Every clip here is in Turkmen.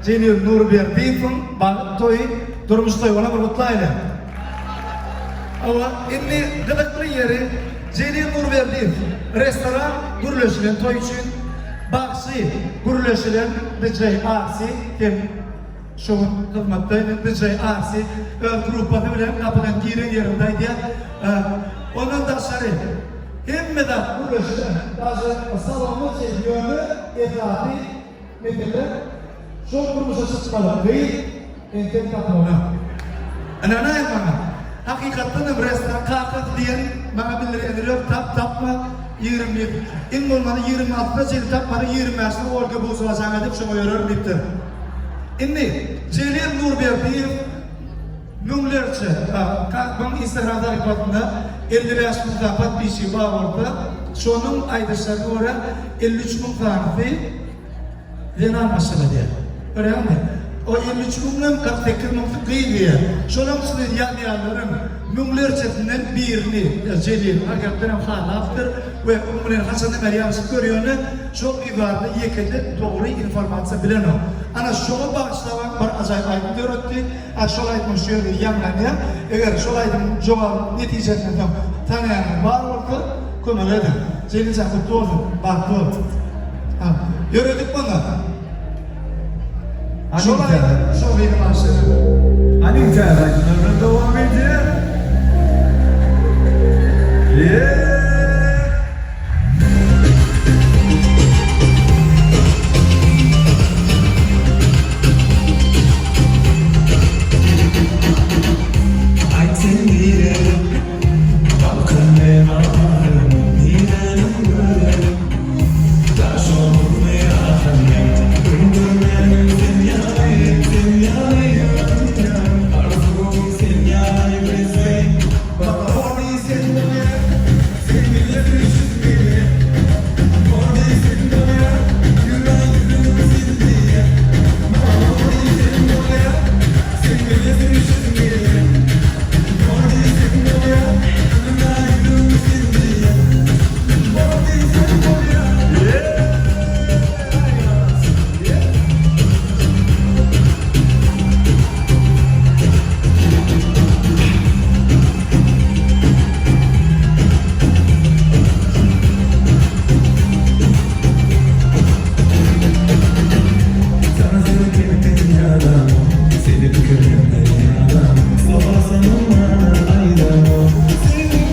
Jelil Nurberdiýewiň bagt toýy, durmuş toýy, ony bir gutlaýly. Hawa, indi gyzykly ýeri, Jelil Nurberdiýew restoran gürleşilen toý üçin, bagşy gürleşilen DJ Arsi hem şu gün hyzmatda indi DJ Arsi öz gruppasy bilen gapydan giren ýerinde aýdýar. Ondan daşary hemme zat gürleşilen, daže salonda çenli ýöne esasy Mesele şol durmuşa çykmaly gyz entek tapylanok. Ynanaýyň maňa. Hakykatdan hem restoran kakasy diýen maňa bildirýän ýeri ýok tap tapma 21 iň bolmanda 26 syna çenli tapmadyň 25 sine Olga Busowa jaň edip şoňa ýörerin diýipdir. Indi Jelil Nurberdiýew müňlerçe kakmaň instagram sahypasynda 55 müň sany podpisçigi bar bolsa şonuň aýdyşlaryna görä 53 müň sanysy Zenan maşgala diýýär. Görýäňmi? O 53 müňden 48 müňsi gyz diýýär. Şolaň içinde ýazýanlaryň müňlerçesinden birini Jelil hakykatdan hem halapdyr we onuň bilen haçandan bäri ýazyşyp görýände şol gyz barada ýekeje dogry informasiýa bilenok. Ana şoňa bagyşlabam bir ajaýyp aýdym döretdi. A şol aýdym şu ýerde ýaňlanýar. Eger şol aýdymyň jogaby netijesinden soň tanaýanyňyz bar bolsa kömek ediň. Jeliljan gutly bolsun. Bagtly bol. Ha. Ýöredik onda. Şol aýdym şol gyzy bagyşlaýan. Hany täze aýdymlar bilen dowam edýär. Ýeee. Aýt sen nirede Balkan memarym Niräniň gözeli Daş olurmy ýa men Öldürmänem sen ýaly Sen ýaly ömrüm Arzuwym sen ýaly gyzy Bor sen bolýar Sen bile düşüp bile Bor sen bolýar Ýüregiň sen diýe Bor sen bolýar Sen bile düşüp bile Bor sen bolýar Ýüregiň sen diýe Bor sen bolýar. Sana sevgilim ýalan, Seni pikirimden ýalan, Sorasam aýdamok. Seniň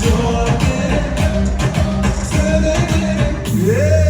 Jogap gerek, söze gerek.